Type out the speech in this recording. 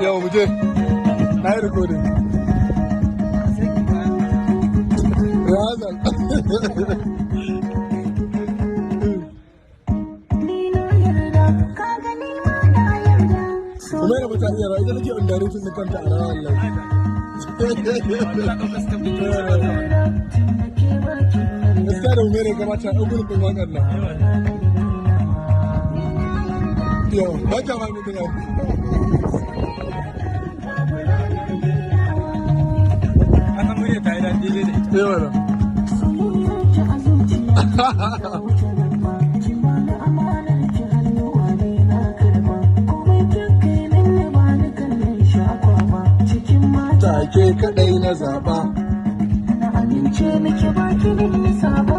Yau mu je. Na yi recording. Rehearsal. Ni na yarda, ka gani ma na yarda. Umaira ba ta iya rawa, ita nake underrating din kanta a rawa wallahi. Gaskiya da Umaira ya kamata a ɗauko ɗin waƙar nan. Yau, ba ta ma ni ɗin. Kasan murya ta yi daɗi daidai da ita. Eh mana. Soyayyar a zuciya ta wuce nan, ki bani amanar ki, hannuwa ne na karba. Komai kin kai min ne, ba ni kallon shakwa ba cikin mata. Take kaɗai na zaɓa. Na amince miki, ba ki min nisa ba.